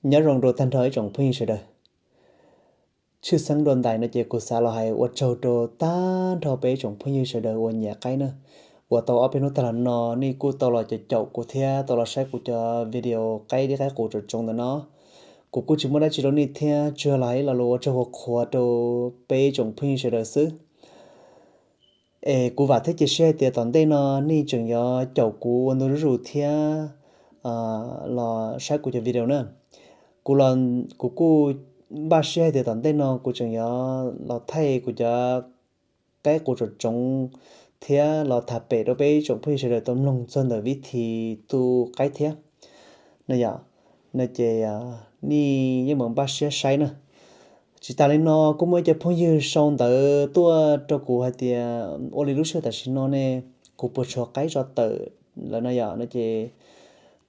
Nyob zoo rau tag nrho ib tsoom phooj ywg sawv daws. Tshwj xeeb dua ntais no ces kuv xav los hais ua tsaug rau tag nrho peb ib tsoom phooj ywg sawv daws uas nyiam qaib na, uas tau ob peb hnub tag los no nej kuj tau los caum kuv thiab tau los saib kuv cov video qaib dib qaib qus tsoom tsoov ntawm no. Kuv kuj tsis muaj dab tsi rau nej thiab tsuas los hais ib lo lus ua tsaug qhuav qhuav rau peb ib tsoom phooj ywg sawv daws xwb. Es kuv vam thiab cia siab hais tias tom ntej no nej tseem yuav caum kuv ua ntu zuj zus thiab los saib kuv cov video na. Kuv los, kuv kuj npaj siab hais tias tom ntej no kuv tseem yuav los thaij kuv cov qaib qus tsoom tsoov thiab los tham pem rau peb ib tsoom phooj ywg sawv daws tau mloog txog ntawm vib thi tu qaib thiab no yom. No ces nej yeej meem npaj siab saib na. Tsis tas li no kuj muaj ib co phooj ywg sau ntawv tuaj rau kuv hais tias ua li lub sij hawm tam sim no ne, kuv puas tshuav qaib tso tawm lawm no yom. No ces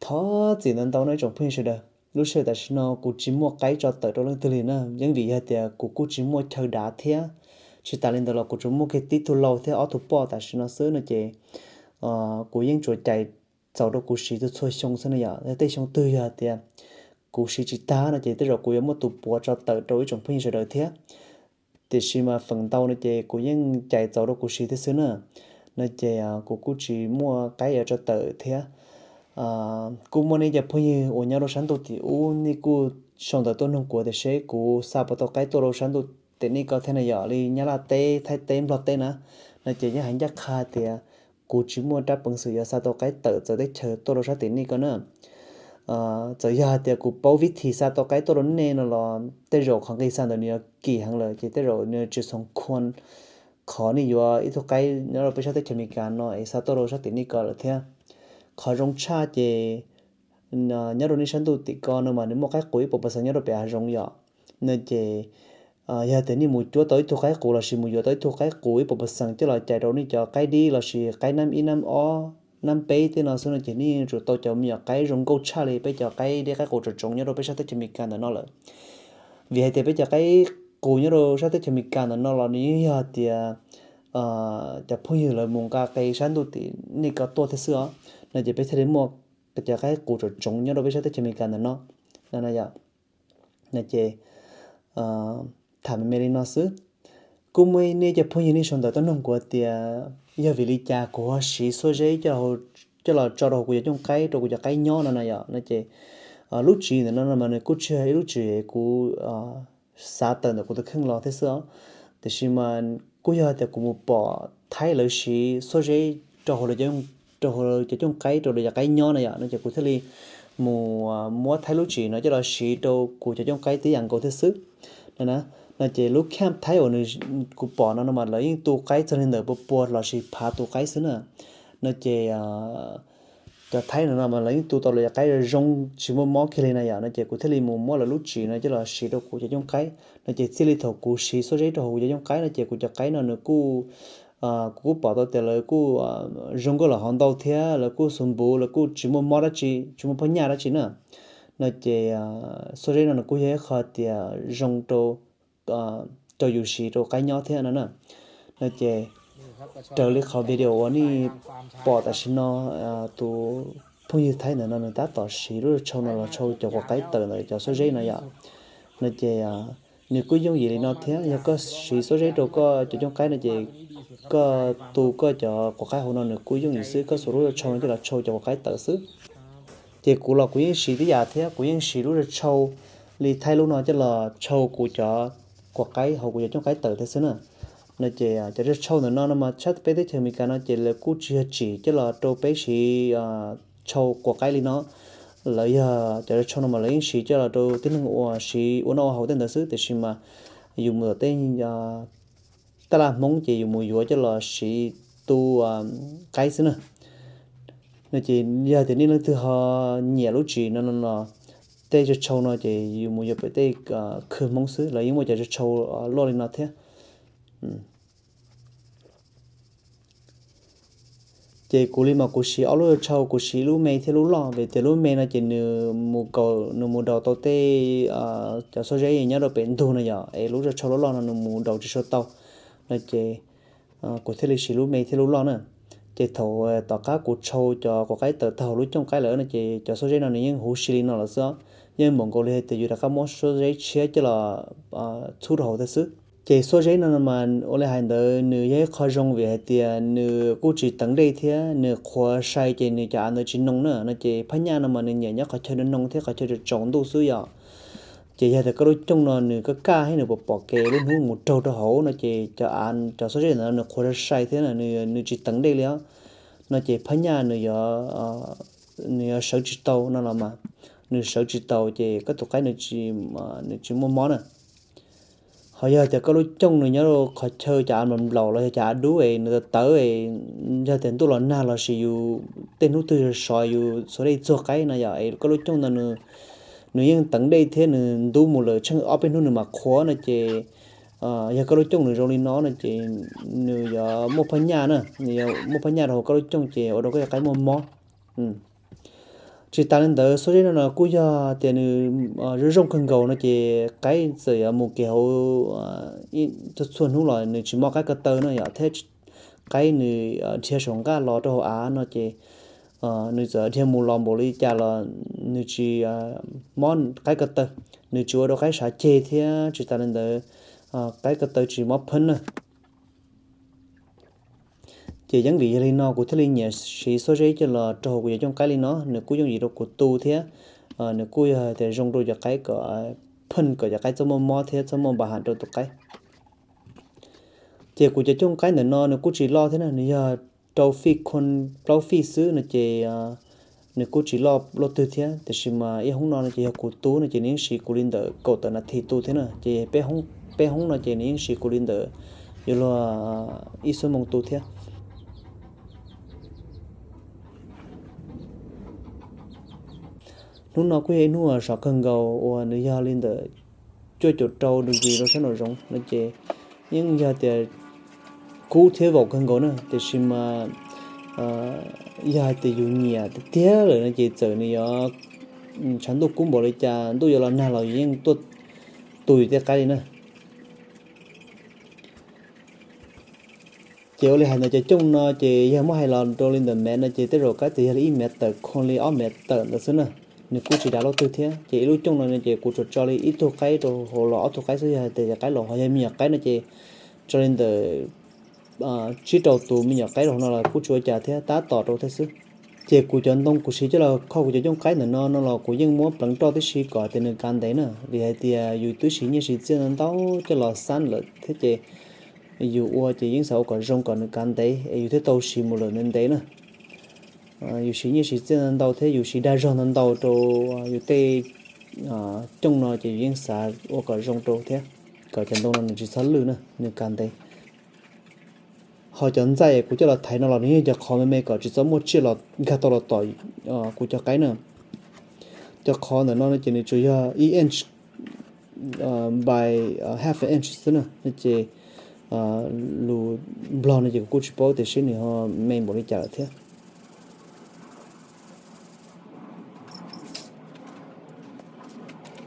thov txim ntau ntau no ib tsoom phooj ywg sawv daws. Lub sij hawm tam sim no kuv tsis muaj qaib tso tawm rau leej twg li na, yeej vim yog tias kuv kuj tsis muaj chaw dav thiab. Tsis tas li ntawd los kuv tsuas muaj kiag tib tug lau thiab ob tug poj tam sim no xwb no ces kuv yeej tsuas cais txaus rau kuv siv txhua txhua xyoo xwb no yom. Yog tej xyoo twg yog hais tias kuv siv tsis tag no ces tej zaum kuv yuav muaj tus puav tso tawm rau ib tsoom phooj ywg sawv daws thiab. Tiam sis mas feem ntau no ces kuv yeej cais txaus rau kuv siv thiab xwb na. No ces kuv kuj tsis muaj qaib yuav tso tawm thiab. Kuj muaj nej cov phooj ywg uas nyob rau sab ntuj tim ub nej kuj sau ntawv tuaj nug kuv tias seb kuv xa puas tau qaib tuaj rau sab ntuj tim nej ko thiab na, yog li Nyab Laj teb, Thaib teb, Nplog teb na. No ces yeej hais ncaj qha tias kuv tsis muaj rab peev xwm yuav xa tau qaib tawm txawv teb chaws tuaj rau sab tim nej ko na. Txawm yog hais tias kuv paub vib thi xa tau qaib tuaj rau nej no los tej zaum qhov nqi xa ntawd nws yuav kim heev lawm ces tej zaum nws tsis xoo khuam qhov nej yuav ib tug qaib nyob rau peb sab teb chaws Amelikas no es xa tuaj rau sab tim nej ko lawm thiab. Qhov zoo tshaj ces nyob rau nej sab ntuj tim ko no mas nws muaj qaib qus ib puas percent nyob rau pem hav zoov yom. No ces yog tias nej mus cuab tau ib tug qaib qus lossis mus yuav tau ib tug qaib qus ib puas percent coj los cais rau nej cov qaib dib lossis qaib nab ib nab ob nab peb tej no xwb no ces nej yuav tsum tau cov me nyuam qaib zoo nkauj tshaj li peb cov qaib dib qaib qus tsoom tsoov nyob rau peb sab teb chaws Amelikas ntawm no lawm. Vim hais tias peb cov qaib qus nyob rau sab teb chaws Amelikas ntawm no los nws yeej yog tias cov phooj ywg lawv mus nqa qe sab ntuj tim nej ko tuaj thiab xwb os. No ces peb thiaj li muaj cov qaib qus tsoom tsoov nyob rau peb sab teb chaws Amelikas ntawm no. No ces tham me me li no xwb. Kuj muaj nej cov phooj ywg nej sau ntawv tuaj nug kuv tias yog vim li cas kuv ho siv xuab zeb coj los tso rau kuv cov cooj qaib, rau kuv cov qaib nyob no na yom. No ces lub tswv yim ntawm no mas nws kuj tsis yog ib lub tswv yim kuv xav tawm ntawm kuv tus kheej los thiab xwb os. Tiam sis mas kuj yog tias kuv mus pom Thaib lawv siv xuab zeb rau hauv lawv cov cooj qaib, rau lawv cov qaib nyob na yom, no ces kuv thiaj li mus muab Thaib lub tswv yim no coj los siv rau kuv cov cooj qaib tib yam nkaus thiab xwb. No ces lub camp Thaib uas kuv pom no no mas lawv yeej tu qaib txog li ntawm pua pua lossis phav tus qaib xwb na. No ces cov Thaib no no mas lawv yeej tu tau lawv cov qaib zoo tsis muaj mob kiag li na yom, no ces kuv thiaj li mus muab lawv lub tswv yim no coj los siv rau kuv cov cooj qaib. No ces txij li thaum kuv siv xuab zeb rau hauv kuv cov cooj qaib no ces kuv cov qaib no nws kuj, kuv kuj pom tau tias lawv kuj zoo nkauj los hov ntau thiab lawv kuj xu npuv, lawv kuj tsis muaj mob dab tsi, tsis muaj phoj nyaj dab tsi na. No ces xuab zeb no nws kuj yog ib qho tias zoo rau, rau yus siv rau qaib nyob thiab no na. No ces raws li qhov video uas nej pom tam sim no, tus phooj ywg Thaib ntawm no nws tab tom siv lub zaj tshau no los tshau cov quav qaib tawm ntawm cov xuab zeb no yom. No ces nws kuj yooj yim li no thiab, yog koj siv xuab zeb rau koj cov cooj qaib no ces koj tu koj cov quav qaib hauv no nws kuj yooj yim xwb, koj xuas lub zaj tshau no coj los tshau cov quav qaib tawm xwb. Ces kuv los kuv yeej siv tib yam thiab, kuv yeej siv lub zaj tshau li Thaib lub no coj los tshau kuv cov quav qaib hauv kuv cov cooj qaib tawm thiab xwb na. No ces cov zaj tshau ntawm no no mas tshab peb teb chaws Amelikas no ces lawv kuj tsis yog tsim coj los rau peb siv tshau quav qaib li no. Lawv yog cov zaj tshau no mas lawv yeej siv coj los rau tib neeg uas siv ua noj ua haus tej ntawd xwb, tiam sis mas yus mus tom tej taj laj Hmoob ces yus mus yuav coj los siv tu qaib xwb na. No ces yog tias nej leej twg ho nyiam lub tswv yim no no los tej zaj tshau no ces yus mus yuav pem tej khw Hmoob xwb, lawv yeej muaj cov zaj tshau luaj li no thiab. Ces kuv li mas kuv siv ob lub zaj tshau, kuv siv lub me thiab lub loj, vim tias lub me no ces nws mus kaus, nws mus daus tau tej cov xuab zeb nyob rau pem ntug no yom, es lub zaj tshau loj loj no nws mus daus tsis tshua tau. No ces kuv thiaj li siv lub me thiab lub loj na. Ces thaum tom qab kuv tshau cov quav qaib tawm tag hauv lub cooj qaib lawm no ces cov xuab zeb no nws yeej huv si li no lawm xwb os. Yeej npaum nkaus li hais tias yus rov qab muab xuab zeb tshiab coj los txhub rau hauv thiab xwb. Ces xuab zeb no mas ua li hais ntawd nws yog ib qho zoo vim hais tias nws kuj tsis teev dej thiab nws qhuav sai ces nws cov av ntawd tsis noo na no ces phab nyaj no mas nws nyiam nyob qhov chaw noo thiab qhov chaw tsaus ntuj xwb yom. Ces yog tias koj lub cooj no nws kaj kaj thiab nws pom pom kev lub hnub mus raug rau hauv no ces cov av cov xuab zeb ntawd nws qhuav sai thiab nws tsis teev dej li os no ces phab nyaj nws yuav nws yuav sawv tsis tau no los mas, nws sawv tsis tau ces koj tus qaib nws tsis muaj mob na. Ho yog tias koj lub cooj nws nyob rau qhov chaw cov av nplaum nplaum los yog cov av dub es nws tawv tawv, yog tias ntuj los nag los sis yus tej hnub twg sov yus xuas dej txuag qaib no yom es koj lub cooj ntawd nws yeej teev dej thiab nws ntub mus lawm tsheej ob peb hnub nws mam qhuav no ces yog koj lub cooj nws zoo li no no ces nws yuav muaj phab nyaj na, nws yuav muaj phab nyaj rau hauv koj lub cooj ces ua rau koj cov qaib muaj mob. Tsis tas li ntawd xuab zeb no no kuj yog tias nws zoo zoo kawg nkaus no ces qaib txawm yuav mus kev hauv txhua txhua hnub los nws tsis mob qaib ko taw no yom thiab qaib nws dhia saum nqaj los rau hauv av no ces nws txawm dhia mus los npaum li cas los nws tsis mob qaib ko taw, nws tsis ua rau qaib sav ceg thiab tsis tas li ntawd qaib ko taw tsis mob pheeb na. Ces yeej vim yog li no kuv thiaj li nyiam siv xuab zeb coj los rau hauv kuv cov cooj qaib li no, nws kuj yooj yim rau kuv tu thiab nws kuj yog tias zoo rau cov qaib kom pheej kom cov qaib txhob muaj mob thiab txhob muaj npa ham rau tus qaib. Ces kuv cov cooj qaib ntawm no nws kuj tsis loj thiab na, nws yog rau feet khuv plaub feet xwb no ces nws kuj tsis loj luaj twg thiab, tiam sis mas ib hoob no no ces yog kuv tu no ces nws yeej siv kuv li ntawm kaum tawm nas this tu thiab na, ces peb hoob no ces nws yeej siv kuv li ntawm yuav luag ib xuab moos tu thiab. Hnub no kuj yog ib hnub sov kawg nkaus uas nws yog li ntawm cuaj caum rau degree rau sab nraum zoov no ces yeej yog tias kub thiab vaum kawg nkaus na, tiam sis mas yog hais tias yus nyiam tiag tiag lawm no ces txawm nws yuav tshav ntuj kub npaum li cas ntuj yuav los nag los yus yeej tuaj tu yus tej qaib li na. Ces ua li hais ntawd cov cooj no ces yog muab hais los rau li ntawm mev no ces tej zaum kab tias yog li ib mev tawm kho li ob mev tawm ntawd xwb na, nws kuj tsis dav luaj twg thiab. Ces ib lub cooj no ces kuv tsuas tso li ib tug qaib rau hauv los ob tug qaib xwb, yog hais tias cov qaib laus ho yog me nyuam qaib no ces tso li ntawm tsib rau tus me nyuam qaib rau hauv no los kuj tsis ua cas thiab, tab tom rau thiab xwb. Ces kuv cov ntoo kuv siv coj los kho kuv cov cooj qaib ntawm no no los kuv yeej muab pleev roj tib si kom tias nws kav ntev na, vim hais tias yus twb siv nyiaj siv txiaj ntau ntau coj los xab lawm thiab ces yus ua ces yeej xav ua kom zoo kom nws kav ntev es yus thiaj tau siv mus lawm ntev ntev na. Yus siv nyiaj siv txiaj ntau ntau thiab yus siv dag zog ntau ntau rau yus tej cooj no ces yus yeej xav ua kom zoo rau thiab kom cov ntoo no nws tsis txhob lwj na, nws kav ntev. Ho cov ntxaij kuv coj los thaiv no los nws yeej cov qhov me me kom tsis txhob muaj tsiaj los nkag tau los tom kuv cov qaib na. Cov qhov ntawm no no ces nws tsuas yog ib inch by half an inch xwb na, no ces lus Nplog no ces kuv kuj tsis paub tiam sis nws ho me npaum li cas lawm thiab.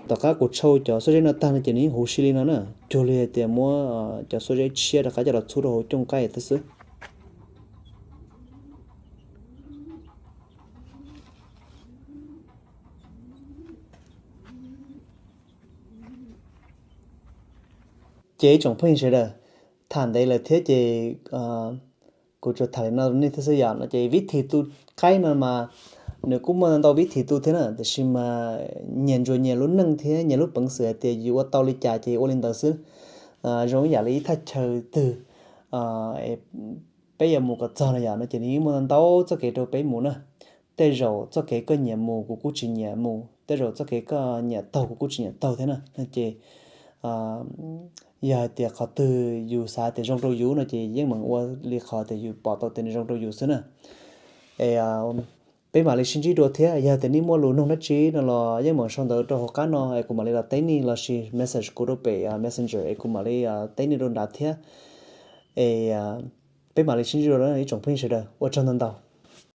Tom qab kuv tshau cov xuab zeb no tag no ces nws yeej huv si li no na, cuag li hais tias muab cov xuab zeb tshiab rov qab coj los txhub rau hauv cooj qaib thiab xwb. Ces ib tsoom phooj ywg sawv daws, tham ntev lawm thiab ces kuv tsuas tham li no rau nej thiab xwb yom. No ces vib thim tu qaib no mas nws kuj muaj ntau vib thim tu thiab na, tiam sis mas nyias ntsuas nyias lub neej thiab nyias lub peev xwm hais tias yus ua tau li cas ces ua li ntawd xwb. Zoo ib yam li ib thaj chaw twg peb yuav mus kom txog no yom, no ces nws yeej muaj ntau txoj kev rau peb mus na. Tej zaum txoj kev koj nyiam mus kuv kuj tsis nyiam mus, tej zaum txoj kev koj nyiam taug kuv kuj tsis nyiam taug thiab na. No ces yog hais tias qhov twg yus xav tias zoo rau yus no ces yeej meem ua li qhov tias yus pom tau tias nws zoo rau yus xwb na. Es peb mam li sib ntsib dua thiab, yog tias nej muaj lus nug dab tsi no los yeej meem sau ntawv rau hauv qab no es kuv mam li los teb nej, lossis message kuv rau pem messenger es kuv mam li teb nej rau nrad thiab. Es peb mam li sib ntsib dua ib tsoom phooj ywg sawv daws, ua tsaug ntau ntau.